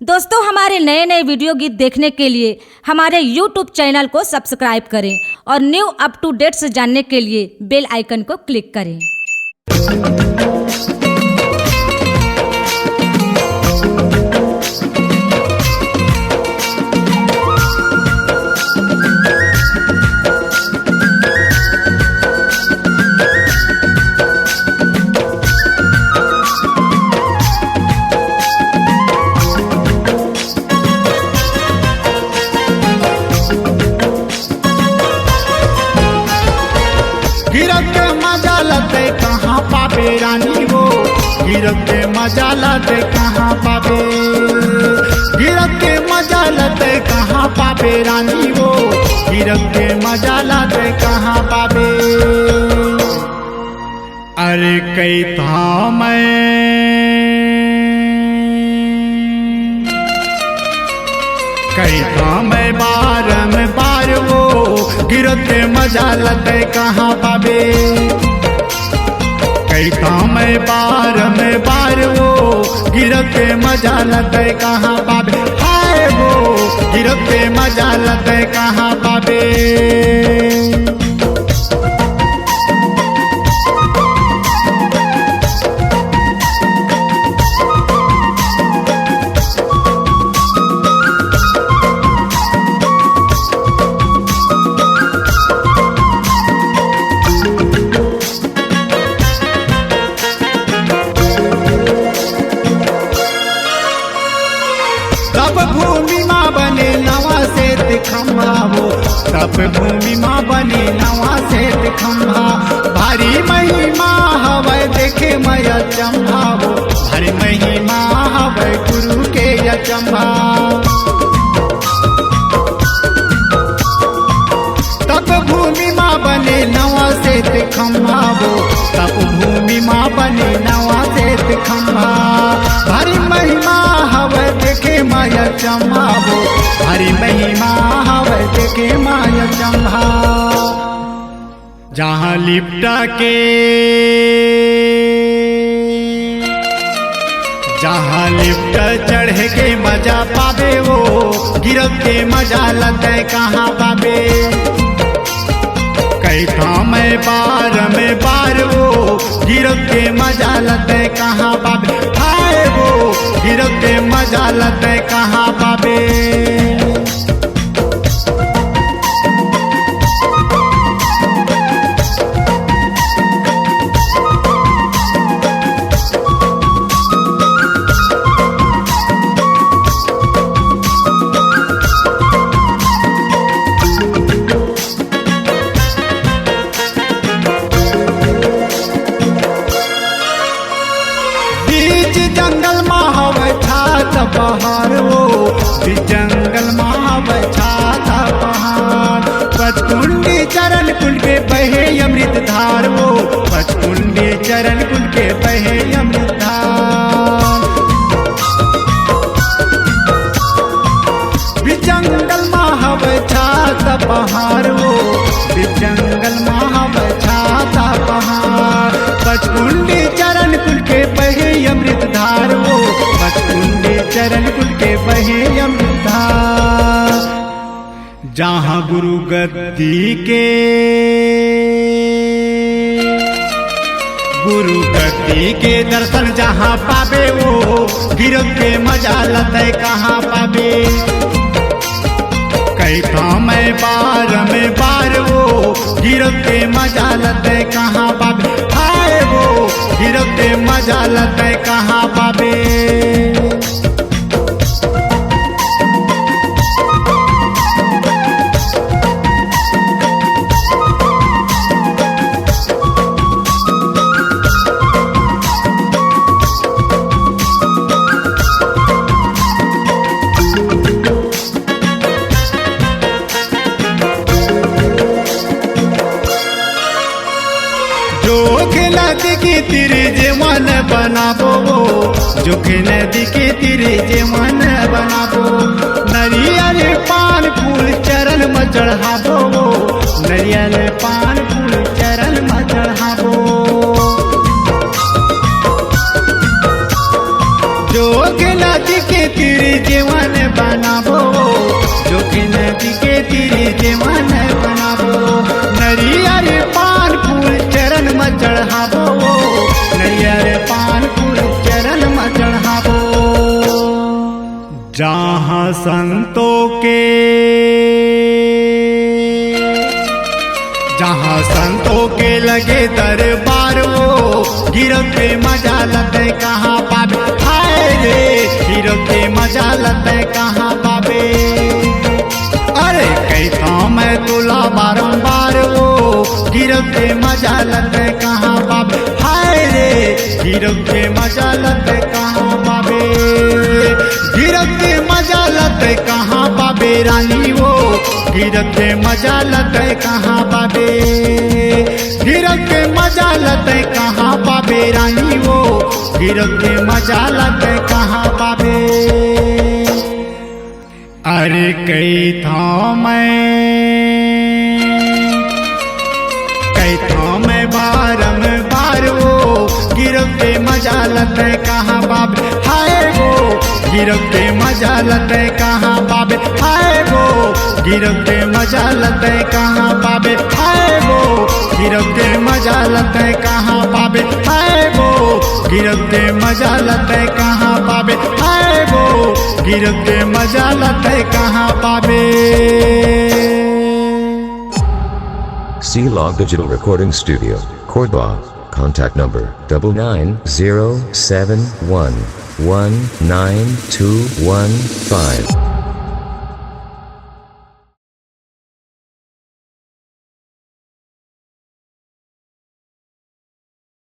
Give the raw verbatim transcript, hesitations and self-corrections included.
दोस्तों, हमारे नए नए वीडियो गीत देखने के लिए हमारे YouTube चैनल को सब्सक्राइब करें और न्यू अप टू डेट से जानने के लिए बेल आइकन को क्लिक करें। गिरत के मजा लते कहाँ पाबे रानी वो, गिरत के मजा लते कहाँ पाबे, गिरत के मजा लते कहाँ पाबे रानी वो, गिरत के मजा लते कहाँ पाबे। अरे कई था मैं, कई था मैं बार में बार वो, गिरत के मजा लते कहाँ पाबे। कई था मैं बार में बार वो, गिरत के मजा लते कहाँ पाबे। हाय वो, गिरत के मजा लते कहाँ पाबे। तप भूमि मा बने नवा सेत खंभा वो, तप भूमि मा बने नवा सेत खंभा। भारी महिमा हवय देखे मैं अचंभा वो, भारी महिमा हवय गुरु के अचंभा। तप भूमि मा बने नवा सेत खंभा वो, तप भूमि मा बने नवा सेत खंभा। भारी महिमा हवय देखे मैं अचंभा वो, भारी महिमा हवय देखे मैं अचंभा। जहाँ लिपटा के, जहाँ लिपटा चढ़े के मजा पाबे वो, गिरत के मजा लते कहाँ पाबे। कई था मैं बार में बार वो, गिरत के मजा लते कहाँ पाबे। हाय वो, गिरत के मजा लते कहाँ पाबे। बीच जंगल मा हवय छात पहाड़ वो, बीच जंगल मा हवय छात पहाड़। पचकुंडी चरण कुंड के बहे अमृत धार वो, पचकुंडी चरण कुंड के बहे अमृत धार। बीच जंगल मा हवय छात पहाड़ वो, बीच जंगल मा हवय छात पहाड़। पचकुंडी चरण कुंड के बहे अमृत धार वो, पचकुंडी चरण कुंड के बहे अमृत धार। जहाँ गुरु गद्दी के, गुरु गद्दी के दर्शन जहाँ पाबे वो, गिरत के मजा लते कहाँ पाबे। कई था मैं बार में बार वो, गिरत के मजा लते कहाँ पाबे। हाय वो, गिरत के मजा लते कहाँ पाबे। जोख नदी के तीर जेवन बनाबो वो, जोख नदी के तीर जेवन बनाबो। नरियर पान फूल चरण म चढ़ाबो वो, नरियर पान फूल चरण म चढ़ाबो। जोख नदी के तीर मन बनाबो, नरियर पान फूल चरण म चढ़ाबो, नरियर पान फूल चरण म चढ़ाबो। जहाँ संतों के, जहाँ संतों के लगे दरबार वो, गिरक के मजा ल तैं कहाँ पाबे? हाय रे, गिरक के मजा ल तैं कहाँ पाबे? अरे कहिथौं मैं तोला बारंबार वो, गिरक के मजा ल तैं कहाँ पाबे? हाय रे, गिरक के मजा ल तैं कहाँ पाबे? गिरक के मजा ल तैं कहाँ पाबे रानी वो, गिरक के मजा ल तैं कहाँ पाबे? गिरक के मजा ल तैं कहाँ पाबे रानी वो, गिरक के मजा ल तैं कहाँ पाबे? अरे कहिथौं मैं, कहिथौं मैं बारंबार वो, गिरक के मजा ल तैं कहाँ पाबे? हाय वो, गिरक के मजा ल तैं कहाँ पाबे? हाय वो, गिरक के मजा ल तैं कहाँ पाबे? हाय वो, गिरक के मजा ल तैं कहाँ पाबे? हाय वो, गिरक के मजा ल तैं कहाँ पाबे? हाय वो, गिरक के मजा ल तैं कहाँ पाबे? C Log Digital Recording Studio, Cordoba. Contact number double nine zero seven one one nine two one five.